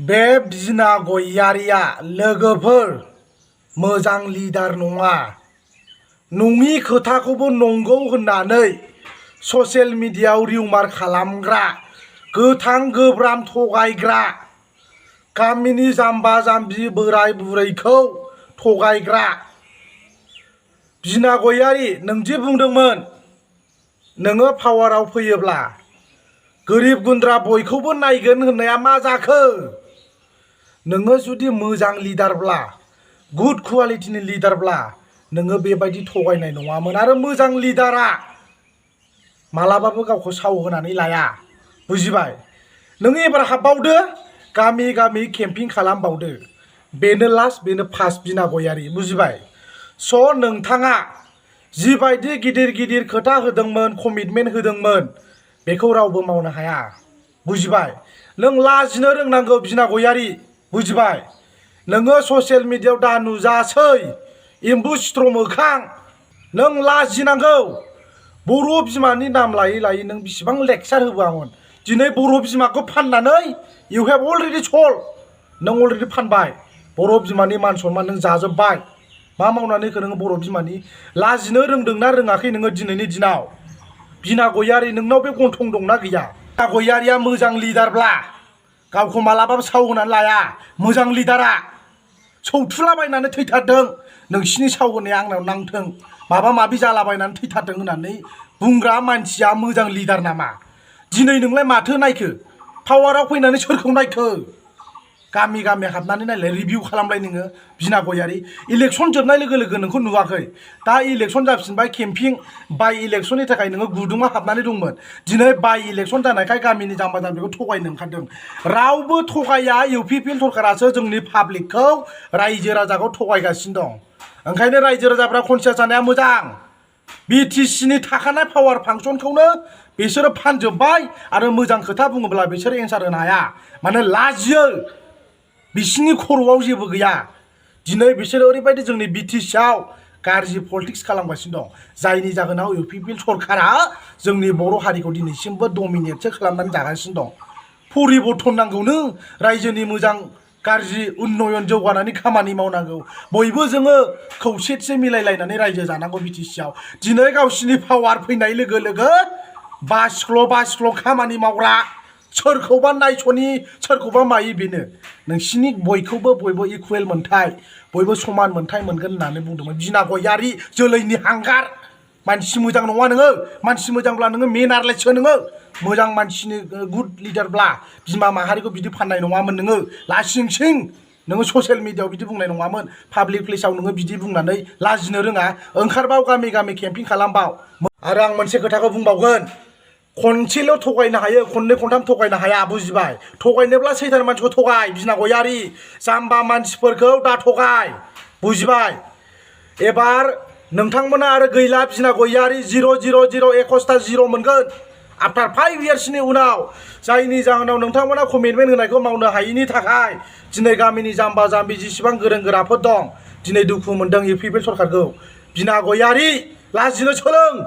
बे बिना गयारिया लोगोफोर मोजां लिडार नङा। नङि खोथाखौबो नंगौ होननानै ससियेल मिडियायाव रिउमार खालामग्रा, गोथां गोब्राम थगायग्रा, गामिनि जाम्बा जाम्बि बोराय बुरैखौ थगायग्रा। बिना गयारि, नोंदि बुंदोंमोन नोङो पावाराव फैयोब्ला गोरिब गुन्द्रा बयखौबो नायगोन होननाया मा जाखो? नोङो जुदि मोजां लिडारब्ला, गुड क्वालिटिनि लिडारब्ला नोङो बेबायदि थगायनाय नङामोन। आरो मोजां लिडारा मालाबाबो गावखौ साव होनानै लाया, बुजिबाय? नोङो एबार हाबबावदो, गामि गामि केम्पिं खालामबावदो। बेनो लास्ट, बेनो फार्स्ट बिना गयारि, बुजिबाय? स' नोंथाङा जिबायदि गिदिर गिदिर खोथा होदोंमोन, कमिटमेन्ट होदोंमोन, बेखौ रावबो मावनो हाया, बुजिबाय? नों लाजिनो रोंनांगौ बिना गयारि, बुजिबाय? नोङो ससियेल मिडियायाव दा नुजासै एम्बु सिथ्र' मोखां, नों लाजिनांगौ। बर' बिमानि नाम लायै लायै नों बिसिबां लेक्सार होबामोन। दिनै बर' बिमाखौ फाननानै इउ हेभ अलरेडि सल्ड, नों अलरेडि फानबाय। बर' बिमानि मान सन्मान नों जाजोब्बाय। मा मावनानै होखो नोङो बर' बिमानि? लाजिनो रोंदोंना रोङाखै नोङो दिनैनि दिनाव? बिना गयारि, नोंनाव बे गन्थं दंना गैया? बिना गयारिया मोजां लिडारब्ला गावखौ मालाबाबो साव होनानै लाया। मोजां लिडारा सौथुलाबायनानै थैथारदों, नोंसिनि साव होनाया आंनाव नांथों, माबा माबि जालाबायनानै थैथारदों होननानै बुंग्रा मानसिया मोजां लिडार नामा? दिनै नोंलाय माथो नायखो? पावाराव फैनानै सोरखौ नायखो? गामि गामि हाबनानै नायलाय, रिभिउ खालामलाय नोङो बिना गयारि। इलेक्सन जोबनाय लोगो लोगो नोंखौ नुवाखै, दा इलेक्सन जाफिनबाय, केम्पिं बाइ इलेक्सननि थाखाय नोङो गुदुङा हाबनानै दंमोन। दिनै बाइ इलेक्सन जानायखाय गामिनि जाम्बा जाम्बिखौ थगायनो ओंखारदों। रावबो थगाया, इउ पि पि एल सरकारासो जोंनि पाब्लिकखौ, रायजो राजाखौ थगायगासिनो दं। ओंखायनो रायजो राजाफ्रा कनसियास जानाया मोजां। बि टि सिनि थाखानाय पावार फांसनखौनो बिसोरो फानजोब्बाय, आरो मोजां खोथा बुङोब्ला बिसोरो एन्सार होनो हाया, माने लाजियो। बिसिनि खर'आव जेबो गैया। दिनै बिसोरो ओरैबायदि जोंनि बि टि सिआव गाज्रि पलिटिक्स खालामगासिनो दं, जायनि जाहोनाव इउ पि पि एल सरकारा जोंनि बर' हारिखौ दिनैसिमबो डमिनेटसो खालामनानै जागासिनो दं। परिबर्तन नांगौनो, रायजोनि मोजां गाज्रि उन्नयन जौगानानै खामानि मावनांगौ। बयबो जोङो खौसेथि मिलायलायनानै रायजो जानांगौ बि टि सिआव। दिनै गावसिनि पावार फैनाय लोगो लोगो बासिख्ल' खामानि मावग्रा, सोरखौबा नायस'नि, सोरखौबा मायो, बेनो नोंसिनि बयखौबो बयबो इकुवेल मोन्थाय, बयबो समान मोन्थाय मोनगोन होननानै बुंदोंमोन। बिना गयारि जोलैनि हांगार, मानसि मोजां नङा नोङो। मानसि मोजांब्ला नोङो मेनारलेससो नोङो। मोजां मानसिनि गुड लिडारब्ला बिमा माहारिखौ बिदि फाननाय नङामोन नोङो। लासिं सिं नोङो ससियेल मिडियायाव बिदि बुंनाय नङामोन। पाब्लिक प्लेसाव नोङो बिदि बुंनानै लाजिनो रोङा। ओंखारबाव, गामि गामि केम्पिं खालामबाव। आरो आं मोनसे खोथाखौ बुंबावगोन, खनसेल' थगायनो हायो, खननै खनथाम थगायनो हाया, बुजिबाय? थगायनोब्ला सैथान मानसिखौ थगाय बिना गयारि, जाम्बा मानसिफोरखौ दा थगाय, बुजिबाय? एबार नोंथांमोना आरो गैला बिना गयारि, 0-0-0 जिर' मोनगोन आफ्टार 5 इयार्सनि उनाव। जायनि जाहोनाव नोंथांमोना कमिटमेन्ट होनायखौ मावनो हायिनि थाखाय दिनै गामिनि जाम्बा जाम्बि जेसेबां गोरों गोराफोर दं, दिनै दुखु मोनदों इउ पि पि एल सरकारखौ। बिना गयारि, लाजिनो सोलों।